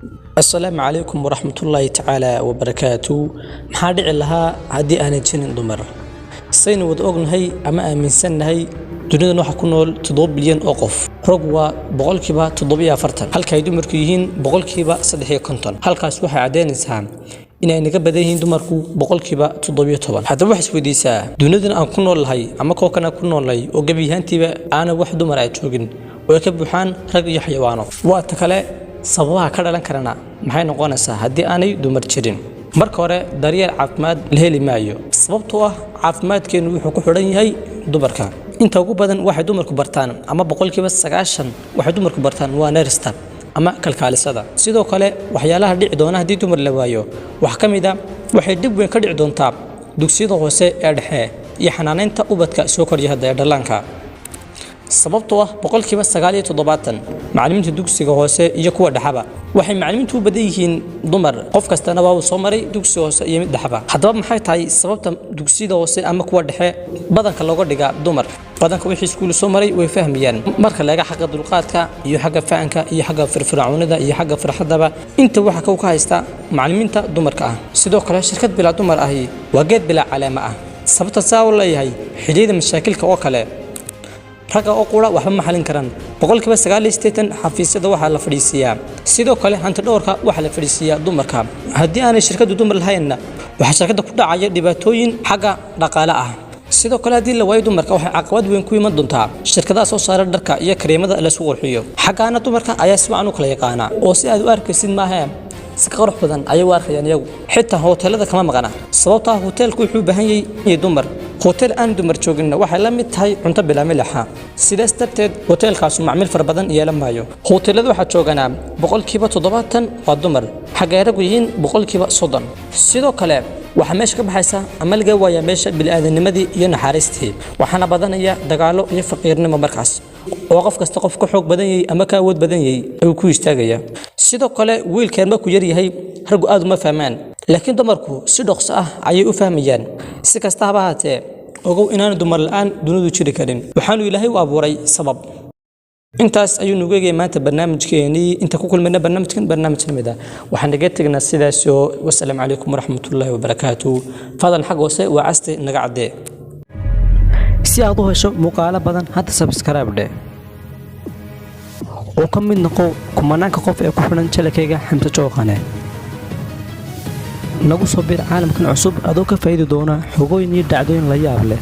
Asalaamu calaykum waraxmatullaahi tacaala wabarakaatu. Maxaa dhici lahaa haddii aanay jirin dumar? Saynu wada ognahay ama aaminsannahay, dunidan waxaa ku nool 7 bilyan oo qof. Rag waa 74%, halka ay dumarku yihiin 53%. Halkaas waxay caddaynaysaa inay naga badan yihiin dumarku 17%. Haddaba waxaa isweydiisaa, dunidan aan ku nool nahay ama kookan aan ku noolnahay oo gebi ahaantiiba aanan wax dumar ay joogin oo ay ka buuxaan rag iyo xayawaano, waa ta kale, sababaha ka dhalan karana maxay noqonaysaa haddii aanay dumar jirin? Marka hore, daryeel caafimaad la heli maayo, sababtoo ah caafimaadkeennu wuxuu ku xidhan yahay dumarka. Inta ugu badan waxay dumarku bartaan, ama 90% waxay dumarku bartaan, waa nurse-ta ama kalkaalisada. Sidoo kale, waxyaalaha dhici doona haddii dumar la waayo waxaa ka mid a waxay dhib weyn ka dhici doontaa dugsiyada hoose ee dhexe iyo xanaaneynta ubadka soo korya hadda ee dhallaanka, sababtoo ah 79% macallimiinta dugsiga hoose iyo kuwa dhexaba waxay macallimiintu u badan yihiin dumar. Qof kastana waa uu soo maray dugsi hoose iyo mid dhexaba. Haddaba maxay tahay sababta dugsiyada hoose ama kuwa dhexe badanka looga dhigaa dumar? Badanka wixii iskuul soo maray way fahmayaan. Marka laga xagga dulqaadka iyo xagga fahanka iyo xagga firfircoonida iyo xagga farxadaba, inta waxa kow ka haysta macallimiinta dumarka ah. Sidoo kale, shirkad bilaa dumar ahi waa geed bilaa caleema ah. Sababta saa u leeyahay, xilliyada mashaakilka oo kale ragga oo qura waxba ma xalin karaan. 89% xafiisyada waxaa la fadhiisiiyaa, sidoo kale hanti dhowrka waxaa la fadhiisiiyaa dumarka. Haddii aanay shirkadu dumar lahaynna, waxaa shirkadda ku dhacaya dhibaatooyin xagga dhaqaale ah. Sidoo kale, haddii la waayo dumarka, waxay caqabad weyn ku iman doontaa shirkadaha soo saara dharka iyo kareemada laysku qurxiyo. Xaggaana dumarka ayaa si wacan u kala yaqaana, oo si aad u arkaysid maaha, si ka qurux badan ayay u arkayaan iyagu. Xitaa hoteelada kama maqana, sababtaa hoteelku wuxuu u baahan yahay dumar. Hotel aan dumar jooginna waxay la mid tahay cunto bilaa milixa. Sidaas darteed hoteelkaasu macmiil fara badan yeelan maayo. Hoteelada waxaa jooganaa 70% waa dumar, xaggay raggu yihiin 30%. Sidoo kale, waxaa meesha ka baxaysa ama laga waayaa meesha bini'aadanimadii iyo naxariistii, waxaana badanaya dagaalo iyo faqiirnimo markaas oo qof kasta qof ka xoog badan yahay ama ka awood badan yahay ayuu ku istaagaya. Sidoo kale, wiilkeen markuu yar yahay raggu aad uma fahmaan, laakiin dumarku si dhaqso ah ayay u fahmayaan. Si kasta haba ahaatee, ogow inaanu dumar la'aan dunidu jiri karin. Waxaanu Ilaahay u abuuray sabab. Intaas ayuu nugu eegaya maanta barnaamijkeenii. Inta ku kulmayna barnaamijkan barnaamij la mid ah, waxaan naga tegnaa sidaasoo wasalaamu calaykum waraxmatullaahi wabarakaatu. Fadlan xag hoose waa caste naga caddee si aad u hesho muuqaalo badan. Hadda subscribe dheh oo ka mid noqo kumanaanka qof ee ku xidhan channel-kayga Xamse Jooqane. Nagu soo bir caalamkan cusub adoo ka faa'iidi doona xogooyin iyo dhacdooyin la yaab leh.